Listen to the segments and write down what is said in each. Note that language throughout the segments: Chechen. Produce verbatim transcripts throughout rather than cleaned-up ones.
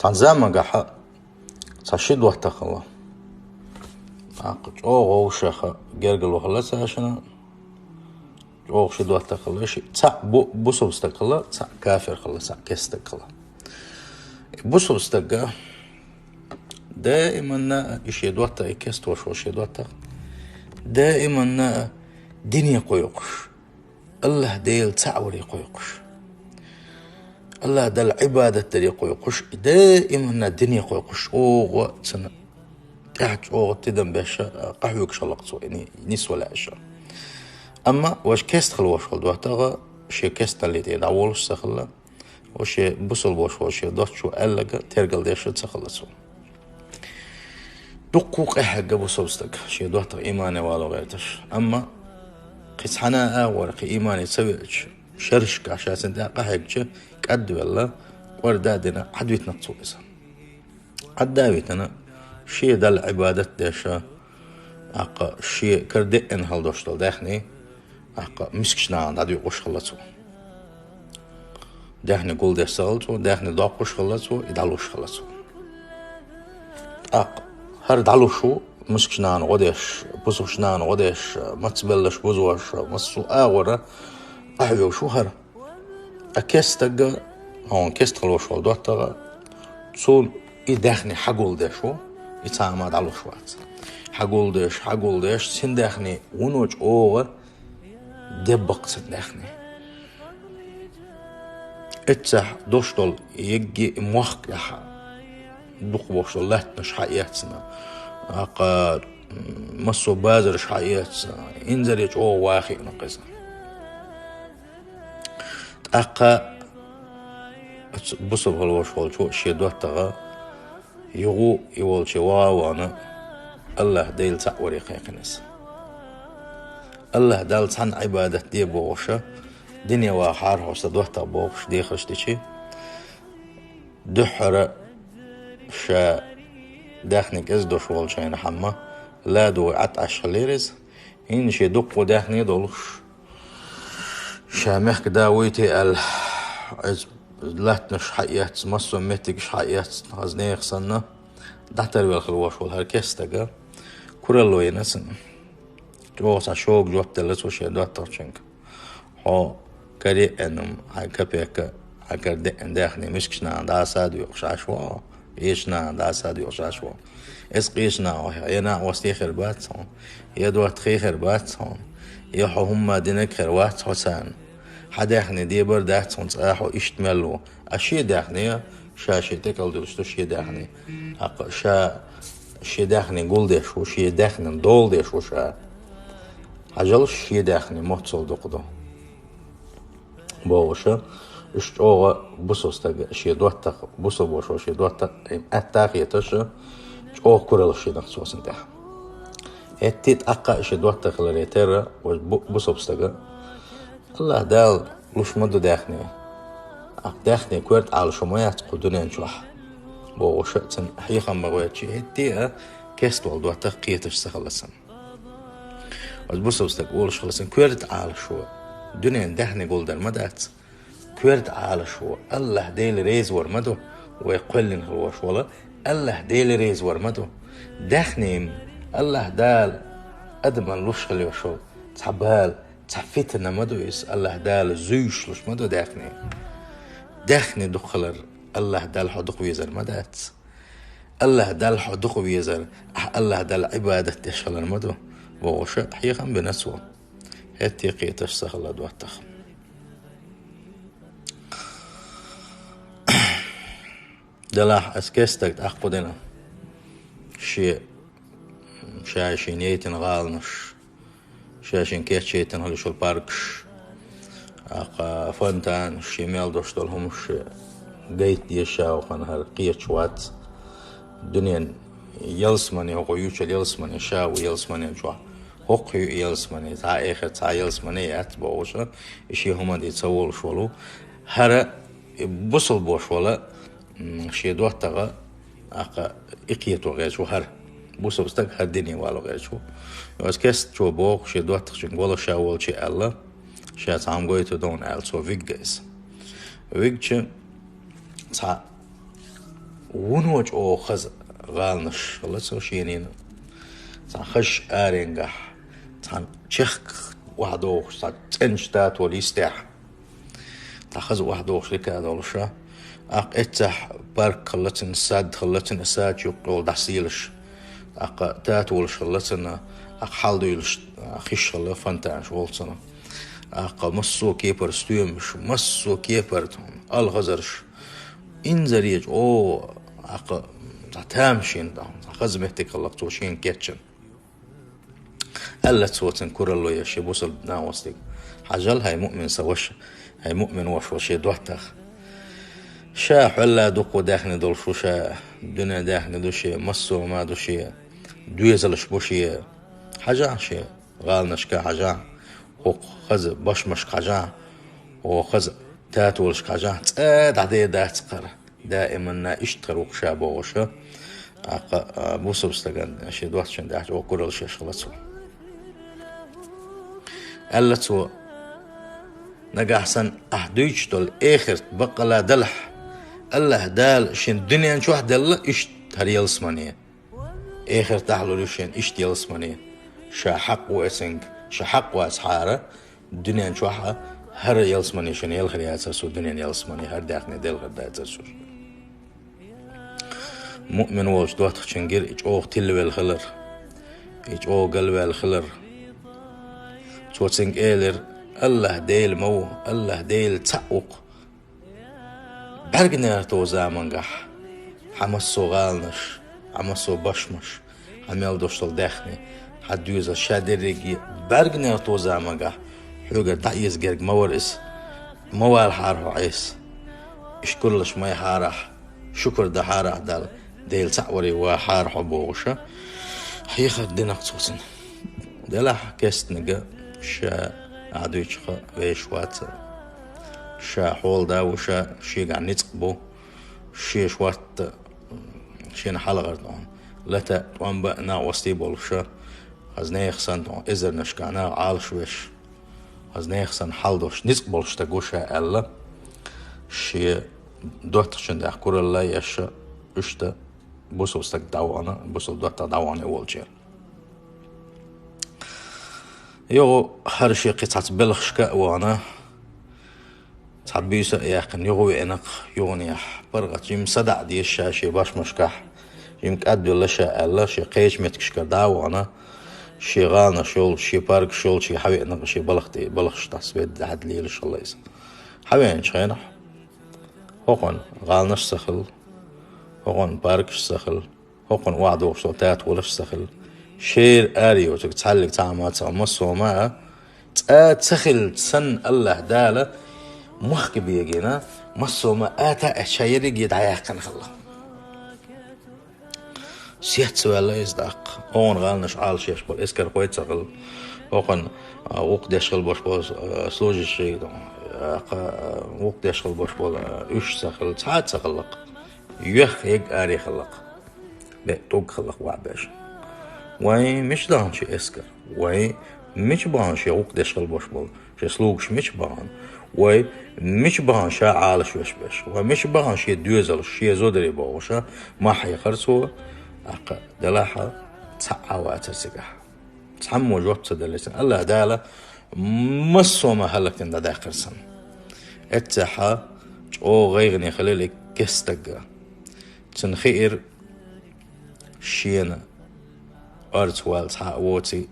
Цхьан заманахь цхьа ши доттагӀ хилла. ТӀаккха чӀогӀа вовшах гергарло хилла цаьршинна, чӀогӀа ши доттагӀ хилла, ши, цхьаъ бу-, бусалба стаг хилла, цхьаъ кафир хилла, цхьаъ керста стаг хилла. И бусалба стага даиманна и шен доттагӀ, и керста волуш волу шен доттагӀ, даиманна дине кхойкхуш, АллахӀ Дела цхьаъ варе кхойкхуш, АллахӀ Далла Ӏибадат даре кхойкхуш, даиманна дине кхойкхуш, чӀогӀа цунна тӀехь чӀогӀа тидам беш, къахьоьгуш хилла цо, и ни-, нисвала аьлча. Амма ваша керста хилла волуш волу доттагӀа шен керсталле тӀе дӀаволуш ца хилла, ваша бусалба волуш волу шен доттагӀчо аьлларг тергал деш ца хилла цо. Дуккха къахьегна бусалба стаг, шен доттагӀ иймане вало гӀерташ. Амма кхин цхьана а агӀор, кхин иймане ца веача, шерашкахь ша цунна тӀе къахьегча, кӀадвелла, кӀорда а дина, Ӏадвитина цо иза. Ӏадда а витина, шен Далла Ӏибадат деш, тӀаккха шен кара деана хилла долуш долу даьхни, тӀаккха мискачу нахана дӀадоькъуш хилла цо. Даьхни гулдеш ца хилла цо, даьхни доккхуш хилла цо, и дӀалуш хилла цо. ТӀаккха хӀара дӀалуш ву, мискачу нахана гӀо деш, бусалба нахана гӀо деш, мацбелларш бузош, массо а агӀора къахьоьгуш ву хӀара. Ткъа керста стага, хьуна керста хилла волуш волу доттагӀа, цо и даьхни хьагулдеш ву, и цхьа а ма дӀалуш вац. Хьагулдеш, хьагулдеш, цуьнан даьхни вуно чӀогӀа деббакх цуьнан даьхни. Эццахь долуш долу егги мохк тӀехь дукха болуш долу латтанаш хьаэцна, тӀаккха массо а базарш хьаэцна, инзаре чӀогӀа ван хиъна иза. ТӀаккха оцу бусалба хилла волуш волчо шен доттагӀа юха и волче ваха а вахана, АллахӀ Дела цхьаъ варе кхайкхина иза. АллахӀ Далла цхьанна Ӏибадат де бохуш, дине вахахьара хьо сан доттагӀ бохуш дехарш дичи, дуьххьара ша даьхни кӀезиг долуш волчу хенахь, амма ладогӀа Ӏад Ӏаш хилира иза, хӀинца шен дуккха даьхни а долуш, ша мехкда вуй те аьлла, иза латтанаш хьаэцна, массо а меттигаш хьаэцна, хаза нехан санна, дӀатарвелла хилла волуш волу хӀара керста стага куралла йина цунна. ЧӀогӀа цхьа шога жоп делла цо шен доттагӀчуьнга: «Хьо кара еана хьайн капека, хьайн кара деана даьхни мискачу нахана дӀаса а доькъуш Ӏаш ву хьо, къечу нахана дӀаса а доькъуш Ӏаш ву хьо. Иза къечу наха хьо, я накъостий хир бац хьуна, я доттагӀий хир бац хьуна, я хьо хӀумма динарг хир вац хьо царна. Хьан даьхни дебар дац хьуна цкъа, хьо иштта мел ву». А шен даьхни ша шен тӀекӀал дуьллуш ду, шен даьхни. ТӀаккха ша шен даьхни гулдеш ву, шен даьхнина дола деш ву ша. Хьажал, шен даьхни моццул дукха ду. Бохуш, уьш чӀогӀа бусалба стага шен доттагӀ, бусалба волуш волу шен доттагӀ, и аьтта а хеташ, чӀогӀа кураллаш йина цо цунна тӀехь. ХӀетте а тӀаккха а шен доттагӀ хиларе терра, вай бу-, бусалба стага: «АллахӀ Дала луш ма ду даьхни. Аккха даьхни коьрта Ӏалашо ма яц кху дуьнен чохь», бохуш а цунна хьехам бан гӀоьртичи, хӀетте а керста волу доттагӀ кхеташ ца хилла цунна. Оцу бусалба стага олуш хилла цунна: «Коьрта Ӏалашо, дуьнен даьхни гулдар ма дац. Коьрта Ӏалашо, АллахӀ Дела реза вар ма ду, вай кхоьллина хилла волуш волу АллахӀ Дела реза вар ма ду. Даьхни-м АллахӀ Дала адаман луш хилла йолуш волу цхьа бала, цхьа фитна ма ду иза, АллахӀ Дала зуьйш луш ма ду даьхни. Даьхни дукха хилар АллахӀ Далла хьо дукха везар ма дац. АллахӀ Далла хьо дукха везар, ахь АллахӀ Далла Ӏибадат деш хилар ма ду», бохуш а хьехам бина цо. ХӀетте а кхеташ ца хилла доттагӀ. Делахь аса керста стаг тӀаккха дина. Шен, ша шен яйтина гӀаланаш, ша шен кечъяйтина хилла йолу паркаш, тӀаккха фонтанаш, шен мел долуш долу хӀумаш гайта деза ша вахана хӀара кхеташ вац. Дуьнен ялсамане, хӀокхо юучу ялсамане, ша ву ялсаманен чохь. ХӀокхо ю ялсамане, цхьа эхар, цхьа ялсамане яц бохуш, и шен хӀуманна тӀе ца волуш волу. ХӀара бусалба волуш волу, м, шен доттагӀа, тӀаккха и кхето гӀерташ ву хӀара. Бусалба стаг хӀара дине вало гӀерташ ву. Оцу керстачо боху шен доттагӀчуьнга, вала ша волчу аьлла, ша цхьа хӀума гойтур ду хьуна аьлла, цо вигна иза. Вигча, цхьа Вуно чӀогӀа хаза гӀаланаш хилла цо шена. Цхьан хазачу аренгахь, цхьана чехка охьадогӀуш, цхьа цӀеначу татолан йистехь, цхьа хаза охьадогӀуш дика долуш. ТӀаккха эццахь парк хилла цуьнан, сад хилла цуьнан, садачу юккъехула дӀасийлаш. ТӀаккха татолаш хилла цуьнан, тӀаккха хьалдуьйлуш хиш хилла, фонтанаш волу цуьнан. ТӀаккха массо а кепара стоьмаш, массо а кепара алхазарш. Инзаре чӀогӀа, тӀаккха, цхьа тамашийна, цхьа хаза меттиг хилла цо шена кечйина. Аьлла цо цуьнга куралла еш, шен бусалба накъостига: «Хьажал, хӀай муъмин сан ваша, хӀай муъмин ваша ву шен доттагӀа. Ша хьол а дукха даьхни долуш ву, ша дуьне даьхни ду шен, массо а ма ду шен, доьзалш бу шен. Хьажахьа шен гӀаланашка, хьажахьа хӀокху хаза башмашка, хьажахьа хӀокху хаза татолашка, хьажахьа, цкъа дӀаде дац кхара». Даиманна иштта хир ву-кх ша бохуш, тӀаккха, а, бусалба стагана, шен доттагӀчунна тӀехь чӀогӀа куралла еш хилла цо. Аьлла цо: «Нагахь санна ахь дуьйцуш долу эхарт баккъалла делахь, АллахӀ Дала шен дуьнен чохь делла иштта хӀара ялсамане. Эхартахь лур ю шена иштта ялсамане. Ша хьакъ ву эцинга, ша хьакъ вацахьара, дуьнен чохь а хӀара ялсамане шена яла хир яцара цо, дуьненан ялсамане, хӀара даьхни делла хир дацара цо». Муъмин волчу доттагӀчуьнгара и чӀогӀа тилавелла хилар, и чӀогӀа галваьлла хилар. Цо цуьнга элира: «АллахӀ Дела ма ву, АллахӀ Дела цхьаъ ву-кх. БӀаьрганегӀарто замангахь хьан массо а гӀаланаш, хьан массо а башмаш, хьан мел долуш долу даьхни, хьан доьзал, ша дерриге бӀаьрганегӀарто замангахь хьоьгара дӀаэца герга ма вара иза. Ма валахьара хьо Ӏеса. Иштта кураллаш ма яхьара ахь, шукур дахьара ахь Далла, Дела цхьаъ варе вахьара хьо», — бохуш, хьехар дина-кх цо цунна. Делахь кестниг ша, ахь дуьйцуш, вешан вац, ша хьолада ву, ша шегахь ницкъ бу, шен шортта, шена хьалагӀар тӀом, лата тӀом бан накъостий болуш, хаза нехан санна тӀом эзарнашкахь наха Ӏалашвеш, хаза нехан санна хьал долуш, ницкъ болуш стаг ву ша аьлла, шен доттагӀчунна тӀехь куралла еш, иштта бусалба стаг дӀавахана, бусалба доттагӀа дӀавахана и волчеран. Юха хӀара шен кхин цхьацца белхашка а вахана, цхьа буьйса а яьккхина, юха веана-кх юханехь. ПаргӀат жимма садаӀа дезаш ша шен башмашкахь, жимма кӀадвелла ша аьлла, шен кхечу меттигашкара дӀа а вахана, шен гӀаланаш йолчу, шен паргаш йолчу хьавеана-кх, шен балха тӀе, балхаш тӀе, саьд-, хьаьдда лелаш хилла иза. Хьавеанчу хенахь, хӀокхуьнан гӀаланаш ца хилла, хӀокхуьнан паргаш ца хилла, хӀокхуьнан охьадогӀуш долу татолаш ца хилла. Шера ара йоцург цхьаьллиг цхьа а ма ца хилла, массо а ма а, цкъа ца хиллачу санна, АллахӀ Дала махка бегийна, массо а ма а ата а эцна, ша ерриге дӀаяьккхина хилла. Сецваьлла иза тӀаккха. Оха гӀаланаш Ӏалашъеш болу эскархой ца хилла. ХӀокхуьнан, а, гӀуллакх деш хила болуш болу, а, служащий, а, кха-, а, гӀуллакх деш хила болуш болу, а, уьш ца хилла, цхьа а ца хилла-кх. Юьхь-егга аре хилла-кх. БеӀ тӀулг хилла-кх охьабеш. Вай мича дахана шен эскар? Вай мича бахана шен гӀуллакх деш хила болуш болу шен слугаш, мича бахана? Вай мича бахана ша Ӏалашвеш берш? Вай мича бахана шен доьзалш, шен зударий бохуш, ма хьехара цо, тӀаккха делахь а цхьа а вацара цигахь. Цхьаммо жоп ца делира цунна. АллахӀ Дала массо а ма хӀаллакдина дӀадаьккхира цунна. Эццехь чӀогӀа гӀайгӀане хилира и кестниг. Цунна хиира шена орца вала цхьа а воций,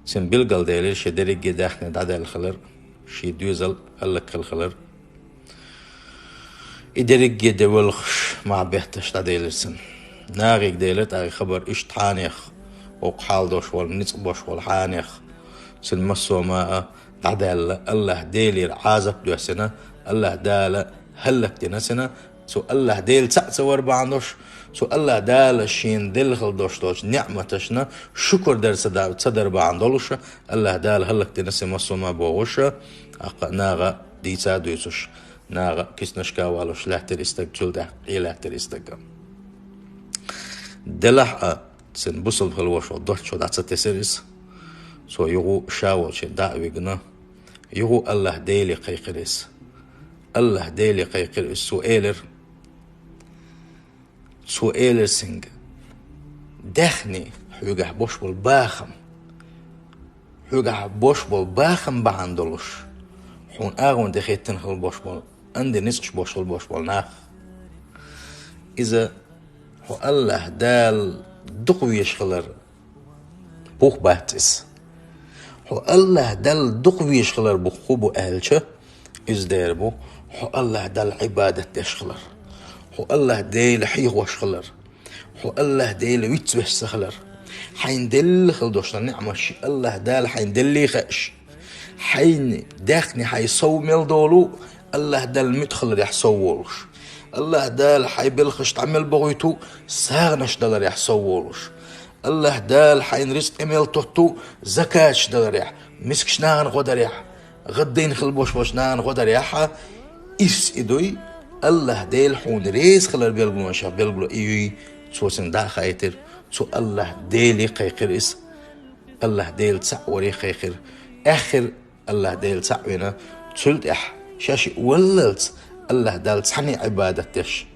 цунна билгалделира шен дерриге даьхни дӀадаьлла хилар, шен доьзал хӀаллакьхилла хилар. И дерриге де воьлхуш, мах бетташ дӀаделира цунна. Нахе делира тӀаккха и хабар, иштта хьенех, хӀокху хьал долуш волу, ницкъ болуш волу хьенех. Цуьнан массо а ма а дӀадаьлла, АллахӀ Делера Ӏазап доьссина, АллахӀ Дала хӀаллакдина цунна, цу АллахӀ Дела цхьаъ ца вар бахьана долуш, цу АллахӀ Дала шена делла хила долуш долчу неӀматашна шукур дар ца да-, ца дар бахьана долуш, АллахӀ Дала хӀаллакдина цуьнан массо а ма бохуш, тӀаккха наха дийца а дуьйцуш, наха киснашка а валуш лаьттира и стаг, цул тӀаьхьа къе лаьттира и стаг. Делахь а, цуьнан бусалба хила волуш волу доттагӀчо дӀа ца тесира иза. Цо юха ша волчу дӀа а вигна, юха АллахӀ Деле кхайкхира иза. АллахӀ Деле кхайкхира иза, цо элира: Цо элира цуьнга: «Даьхни, хьоьгахь бош болу бахам, хьоьгахь бош болу бахам бахьана долуш, хьуна агӀонан тӀе хӀиттина хила бош болу, андин ницкъаш бош хила бош болу нах. Иза хьо Аллаха Далла дукха везаш хилар бух бац иза. Хьо Аллаха Далла дукха везаш хилар бух хӀун бу аьлча, иза дера бу хьо Аллаха Далла Ӏибадат деш хилар, хьо Аллаха Дела хьехош хилар, хьо Аллаха Дела вицвеш ца хилар, хьайна делла хила долуш долу ниъматаш Аллаха Дала хьайна деллий хууш, хьайна даьхни хьайн сов мел долу Аллаха Далла муьтӀахь хиларехь сов волуш, Аллаха Дала хьайн белхаш дӀа мел бохуьйту сагӀанаш даларехь сов волуш, Аллаха Дала хьайна рицкъ мел тотту закаташ даларехь, мискачу нахана гӀо дарехь, гӀаддайна хила бош болчу нахана гӀо дарехь, иза и дуй, Аллаха Дела хьуна реза хилар билгалонех билгало и юй». Цо цуьнга дӀа а хаийтира, цо Аллаха Деле кхайкхира иза, Аллаха Дела цхьаъ варе кхайкхира. Аьххира Аллаха Дела цхьаъ вина, цул тӀаьхьа шаьш валлалц Аллаха Далла цхьаьна Ӏибадат деш,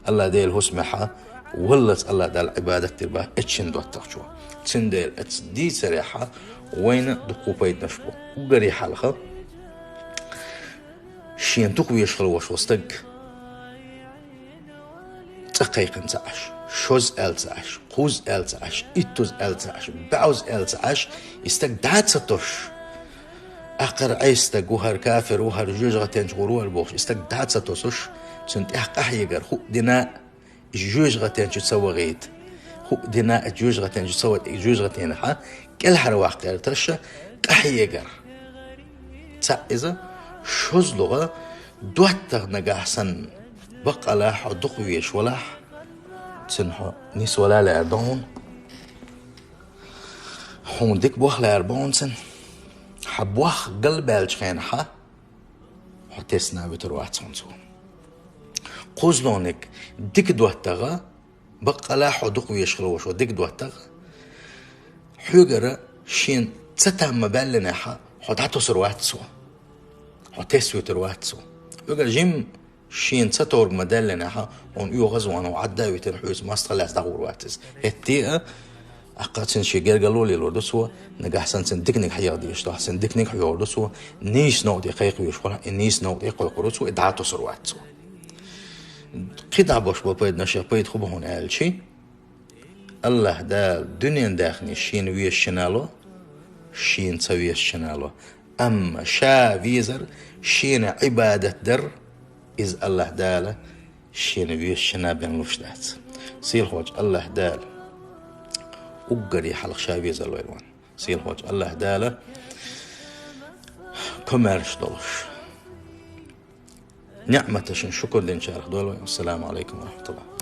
Аллаха Дела хӀусамехь валлалц Аллаха Далла Ӏибадат дира бах эцу шина доттагӀчо. Цундела эцу дийцарехь вайна дуккха пайданаш бу. Уггаре хьалха, шена дукха везаш хила вош волу стаг цӀа кхайкхина ца Ӏаш, шозза аьлла ца Ӏаш, кхузза аьлла ца Ӏаш, иттузза аьлла ца Ӏаш, бӀозза аьлла ца Ӏаш, и стаг дӀа а ца тосуш, акхар Ӏеса стаг ву хӀара, кафир ву хӀара, жоьжахатенчу гӀур ву хӀара бохуш, и стаг дӀа а ца тосуш, цуьнан тӀехь къахьегар хӀуъа дина а, и жоьжахатенчу ца вахийта. ХӀуъа дина а, жоьжахатенчу ца вахийта, жоьжахатенахьа кӀелхьарваккхар тасша къахьегар. Цхьаъ иза, шозлагӀа, доттагӀа нагахь санна, баккъала хьо дукха везаш валахь, цуьнан хьо нисвала лаьара ду хьуна. Хьуна дика бох лаьара бу хьуна цуьнан. Хьан бох галбаьллачу хенахьа, хьо тесна вуьтур вац хьуна цо. КхозлагӀниг, дика доттагӀа, баккъала хьо дукха везаш хила вош волу дика доттагӀа, хьоьгара шена ца там ма баьллинехьа, хьо дӀатосур вац цо. Хьо тесна вуьтур вац цо. Хьоьгара жимма шена ца торг ма даьллинехьа, хьуна оьгӀазвахана, хьо Ӏадда а витина, хьоьца мостагӀа лаьцна дӀагӀур вац иза. ХӀетте а, аккха цуьнан шен гергарло лелор ду цо, нагахь санна цуьнан диканиг хьеха дезаш дуьхьа, цуьнан диканиг хьоьхур ду цо, нийса новкъа тӀе кхайкха везаш валахь, и нийса новкъа тӀе кхойкхур ду цо, и дӀатосур вац цо. КхидӀа бош болу пайданашех пайда хӀун бу хьуна аьлча, Аллаха Дала дуьненан даьхни шена везачу шинало, шена ца везачу шинало. Амма ша везар, шена Ӏибадат дар, иза Аллаха Дала шена везачу шина бен луш дац. Сийлахьчу Аллаха Дала уггаре хьалха ша везалойла вайн. Сийлахьчу Аллаха Дала комаьрша долуш, ниъматашна шукур динчарах дойла вайн. Ассаламу Ӏалайкум ва рахматуллахӀ.